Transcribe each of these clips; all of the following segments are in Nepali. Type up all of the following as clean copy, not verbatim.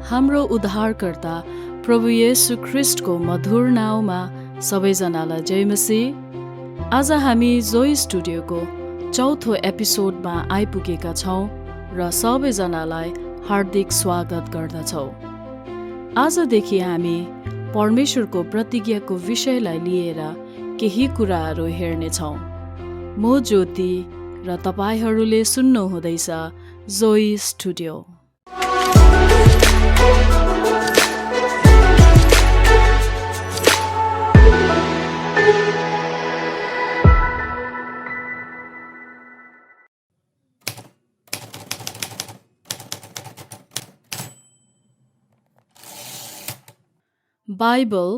हाम्रो उद्धारकर्ता प्रभु येशू ख्रिस्टको मधुर नाउँमा सबैजनालाई जय मसीह। आज हामी जोई स्टुडियोको चौथो एपिसोडमा आइपुगेका छौँ र सबैजनालाई हार्दिक स्वागत गर्दछौँ। आजदेखि हामी परमेश्वरको प्रतिज्ञाको विषयलाई लिएर केही कुराहरू हेर्नेछौँ। म ज्योति र तपाईहरूले सुन्नुहुँदैछ जोई स्टुडियो। बाइबल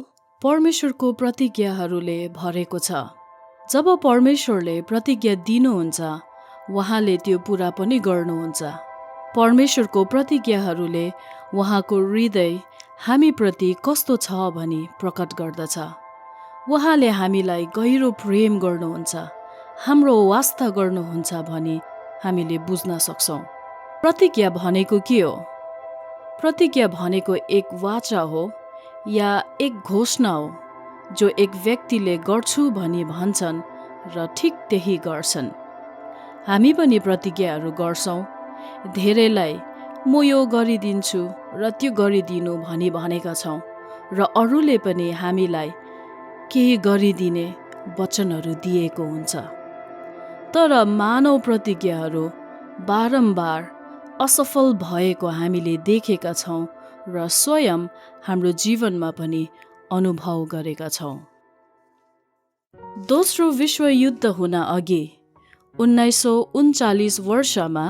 परमेश्वरको प्रतिज्ञाहरूले भरेको छ। जब परमेश्वरले प्रतिज्ञा दिनुहुन्छ, उहाँले त्यो पुरा पनि गर्नुहुन्छ। परमेश्वरको प्रतिज्ञाहरूले उहाँको हृदय हामीप्रति कस्तो छ भनी प्रकट गर्दछ। उहाँले हामीलाई गहिरो प्रेम गर्नुहुन्छ, हाम्रो वास्ता गर्नुहुन्छ भनी हामीले बुझ्न सक्छौँ। प्रतिज्ञा भनेको के हो? प्रतिज्ञा भनेको एक वाचा हो या एक घोषणा हो जो एक व्यक्तिले गर्छु भनी भन्छन् र ठिक त्यही गर्छन्। हामी पनि प्रतिज्ञाहरू गर्छौँ। धेरैलाई म यो गरिदिन्छु र त्यो गरिदिनु भनी भनेका छौँ र अरूले पनि हामीलाई केही गरिदिने वचनहरू दिएको हुन्छ। तर मानव प्रतिज्ञाहरू बारम्बार असफल भएको हामीले देखेका छौँ र स्वयं हाम्रो जीवनमा पनि अनुभव गरेका छौँ। दोस्रो विश्वयुद्ध हुन अघि 1939 वर्षमा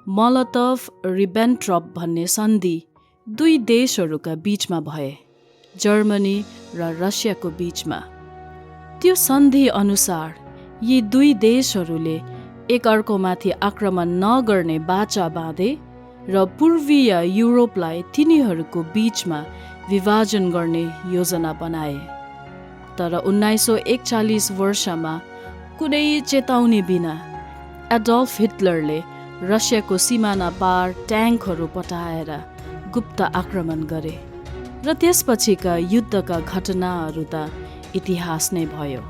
मोलोटोभ-रिबेन्ट्रप भन्ने सन्धि दुई देशहरूका बीचमा भए, जर्मनी र रसियाको बीचमा। त्यो सन्धि अनुसार यी दुई देशहरूले एकअर्कोमाथि आक्रमण नगर्ने बाचा बाँधे र पूर्वीय युरोपलाई तिनीहरूको बीचमा विभाजन गर्ने योजना बनाए। तर 1941 वर्षमा कुनै चेतावनी बिना एडोल्फ हिटलरले रसियाको सिमाना पार ट्याङ्कहरू पठाएर गुप्त आक्रमण गरे र त्यसपछिका युद्धका घटनाहरू त इतिहास नै भयो।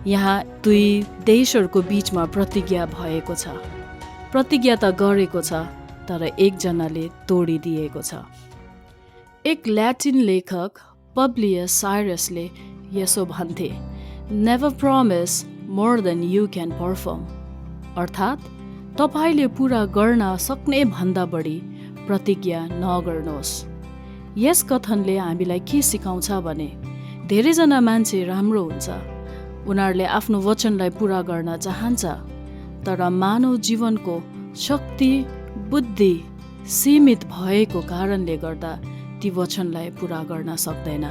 यहाँ दुई देशहरूको बीचमा प्रतिज्ञा भएको छ। प्रतिज्ञा त गरेको छ, तर एकजनाले तोडिदिएको छ। एक ल्याटिन लेखक पब्लियस साइरसले यसो भन्थे, never promise more than you can perform. अर्थात् तपाईँले पुरा गर्न सक्ने भन्दा बढी प्रतिज्ञा नगर्नुहोस्। यस कथनले हामीलाई के सिकाउँछ भने, धेरैजना मान्छे राम्रो हुन्छ, उनीहरूले आफ्नो वचनलाई पुरा गर्न चाहन्छ, तर मानव जीवनको शक्ति बुद्धि सीमित भएको कारणले गर्दा ती वचनलाई पुरा गर्न सक्दैन।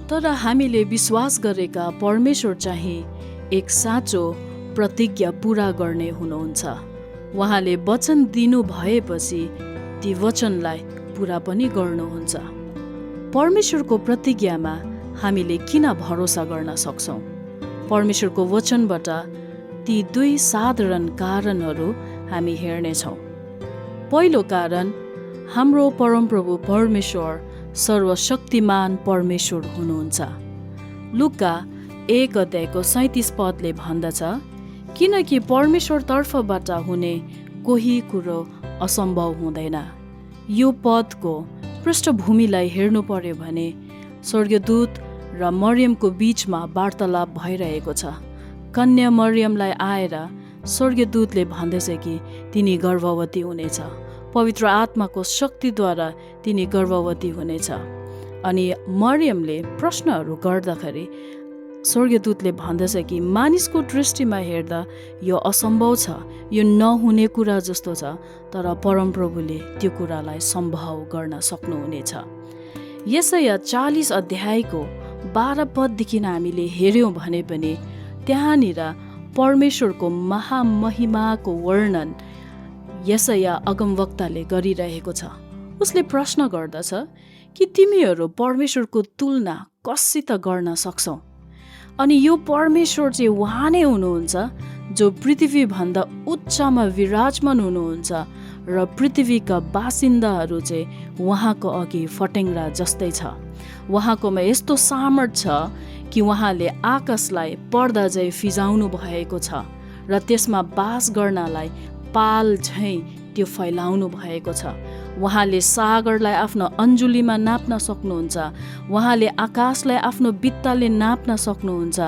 तर हामीले विश्वास गरेका परमेश्वर चाहिँ एक साँचो प्रतिज्ञा पुरा गर्ने हुनुहुन्छ। उहाँले वचन दिनु भएपछि ती वचनलाई पुरा पनि गर्नुहुन्छ। परमेश्वरको प्रतिज्ञामा हामीले किन भरोसा गर्न सक्छौँ? परमेश्वरको वचनबाट ती दुई साधारण कारणहरू हामी हेर्नेछौँ। पहिलो कारण, हाम्रो परमप्रभु परमेश्वर सर्वशक्तिमान परमेश्वर हुनुहुन्छ। लुका 1:37 भन्दछ, किनकि परमेश्वर तर्फबाट हुने कोही कुरो असम्भव हुँदैन। यो पदको पृष्ठभूमिलाई हेर्नु पर्यो भने स्वर्गदूत र मरियमको बीचमा वार्तालाप भइरहेको छ। कन्या मरियमलाई आएर स्वर्गदूतले भन्दैछ कि तिनी गर्भवती हुनेछ, पवित्र आत्माको शक्तिद्वारा तिनी गर्भवती हुनेछ। अनि मरियमले प्रश्नहरू गर्दाखेरि स्वर्गदूतले भन्दछ कि मानिसको दृष्टिमा हेर्दा यो असम्भव छ, यो नहुने कुरा जस्तो छ, तर परमप्रभुले त्यो कुरालाई सम्भव गर्न सक्नुहुनेछ। यसैया 40 अध्यायको 12 पददेखि हामीले हेर्यौँ भने पनि त्यहाँनिर परमेश्वरको महामहिमाको वर्णन यसैया अगमवक्ताले गरिरहेको छ। उसले प्रश्न गर्दछ कि तिमीहरू परमेश्वरको तुलना कससित गर्न सक्छौ? अनि यो परमेश्वर चाहिँ उहाँ नै हुनुहुन्छ जो पृथ्वीभन्दा उच्चमा विराजमान हुनुहुन्छ र पृथ्वीका बासिन्दाहरू चाहिँ उहाँको अघि फटेङ्ग्रा जस्तै छ। उहाँकोमा यस्तो सामर्थ्य छ कि उहाँले आकाशलाई पर्दा झैँ फिजाउनु भएको छ र त्यसमा बास गर्नलाई पाल झैँ त्यो फैलाउनु भएको छ। उहाँले सागरलाई आफ्नो अन्जुलीमा नाप्न सक्नुहुन्छ, उहाँले आकाशलाई आफ्नो बित्ताले नाप्न सक्नुहुन्छ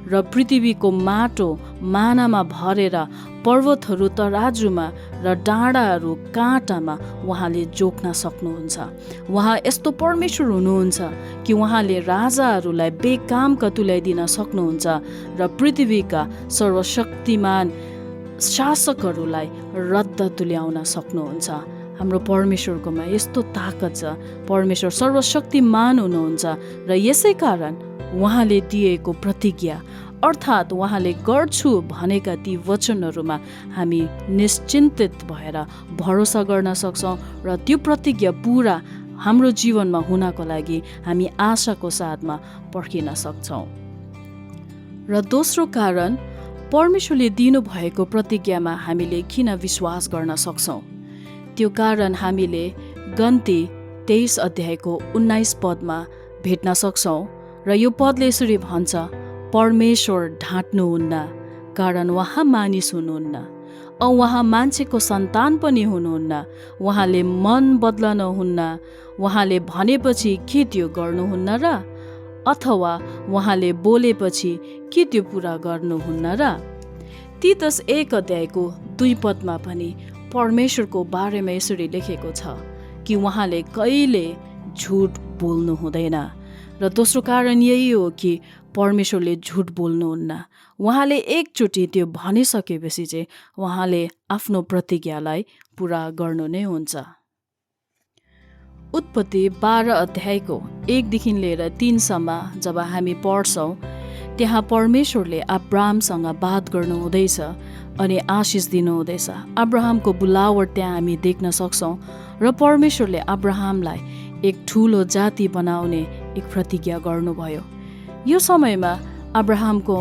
र पृथ्वीको माटो मानामा भरेर पर्वतहरू तराजुमा र डाँडाहरू काँटामा उहाँले जोख्न सक्नुहुन्छ। उहाँ यस्तो परमेश्वर हुनुहुन्छ कि उहाँले राजाहरूलाई बेकामका तुल्याइदिन सक्नुहुन्छ र पृथ्वीका सर्वशक्तिमान शासकहरूलाई रद्द तुल्याउन सक्नुहुन्छ। हाम्रो परमेश्वरकोमा यस्तो ताकत छ। परमेश्वर सर्वशक्तिमान हुनुहुन्छ र यसै कारण उहाँले दिएको प्रतिज्ञा अर्थात् उहाँले गर्छु भनेका ती वचनहरूमा हामी निश्चिन्तित भएर भरोसा गर्न सक्छौँ र त्यो प्रतिज्ञा पुरा हाम्रो जीवनमा हुनको लागि हामी आशाको साथमा पर्खिन सक्छौँ। र दोस्रो कारण, परमेश्वरले दिनुभएको प्रतिज्ञामा हामीले किन विश्वास गर्न सक्छौँ? त्यो कारण हामीले गन्ती 23 अध्यायको 19 पदमा भेट्न सक्छौँ र यो पदले यसरी भन्छ, परमेश्वर ढाँट्नुहुन्न कारण उहाँ मानिस हुनुहुन्न, औ उहाँ मान्छेको सन्तान पनि हुनुहुन्न। उहाँले मन बदल्नुहुन्न, उहाँले भनेपछि के त्यो गर्नुहुन्न र? अथवा उहाँले बोलेपछि के त्यो पुरा गर्नुहुन्न र? तीतस 1 अध्यायको 2 पदमा पनि परमेश्वरको बारेमा यसरी लेखेको छ कि उहाँले कहिले झुट बोल्नु हुँदैन। र दोस्रो कारण यही हो कि परमेश्वरले झुट बोल्नुहुन्न। उहाँले एकचोटि त्यो भनिसकेपछि चाहिँ उहाँले आफ्नो प्रतिज्ञालाई पुरा गर्नु नै हुन्छ। उत्पत्ति 12 अध्यायको 1 देखि लिएर 3 सम्म जब हामी पढ्छौँ, त्यहाँ परमेश्वरले अब्राहमसँग बात गर्नु हुँदैछ अनि आशिष दिनु हुँदैछ। अब्राहमको बुलावट त्यहाँ हामी देख्न सक्छौँ र परमेश्वरले अब्राहमलाई एक ठुलो जाति बनाउने एक प्रतिज्ञा गर्नुभयो। यो समयमा अब्राहमको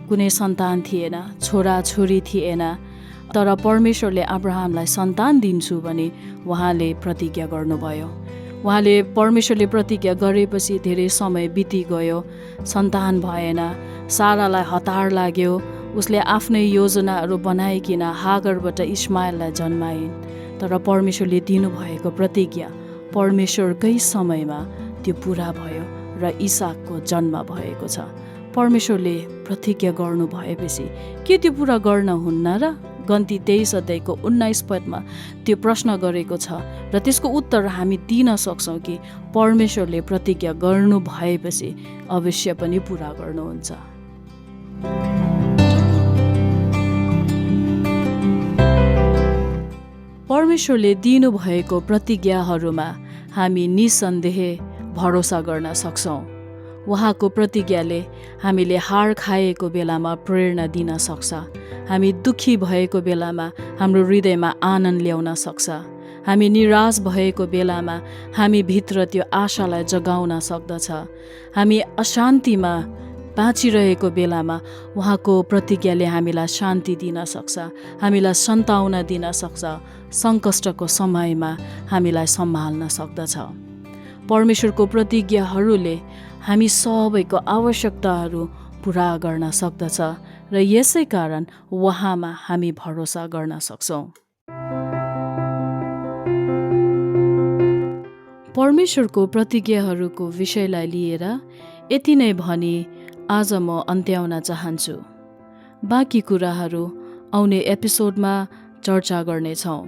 कुनै सन्तान थिएन, छोरा छोरी थिएन, तर परमेश्वरले अब्राहमलाई सन्तान दिन्छु भने उहाँले प्रतिज्ञा गर्नुभयो। उहाँले परमेश्वरले प्रतिज्ञा गरेपछि धेरै समय बितिगयो, सन्तान भएन, सारालाई हतार लाग्यो। उसले आफ्नै योजनाहरू बनाइकन हागरबाट इस्माइललाई जन्माइन्। तर परमेश्वरले दिनुभएको प्रतिज्ञा परमेश्वरकै समयमा त्यो पुरा भयो र इसाकको जन्म भएको छ। परमेश्वरले प्रतिज्ञा गर्नु भएपछि के त्यो पुरा गर्न हुन्न र? गन्ती 23 अध्यायको 19 पदमा त्यो प्रश्न गरेको छ र त्यसको उत्तर हामी दिन सक्छौँ कि परमेश्वरले प्रतिज्ञा गर्नु भएपछि अवश्य पनि पुरा गर्नुहुन्छ। परमेश्वरले दिनुभएको प्रतिज्ञाहरूमा हामी निसन्देह भरोसा गर्न सक्छौँ। उहाँको प्रतिज्ञाले हामीले हार खाएको बेलामा प्रेरणा दिन सक्छ। हामी दुखी भएको बेलामा हाम्रो हृदयमा आनन्द ल्याउन सक्छ। हामी निराश भएको बेलामा हामी भित्र त्यो आशालाई जगाउन सक्दछ। हामी अशान्तिमा बाँचिरहेको बेलामा उहाँको प्रतिज्ञाले हामीलाई शान्ति दिन सक्छ, हामीलाई सन्ताउना दिन सक्छ, सङ्कष्टको समयमा हामीलाई सम्हाल्न सक्दछ। परमेश्वरको प्रतिज्ञाहरूले हामी सबैको आवश्यकताहरू पुरा गर्न सक्दछ र यसै कारण उहाँमा हामी भरोसा गर्न सक्छौँ। परमेश्वरको प्रतिज्ञाहरूको विषयलाई लिएर यति नै भनी आज म अन्त्याउन चाहन्छु। बाँकी कुराहरू आउने एपिसोडमा चर्चा गर्नेछौँ।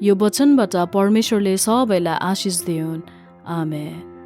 यो वचनबाट परमेश्वरले सबैलाई आशिष दिउन्। आमेन।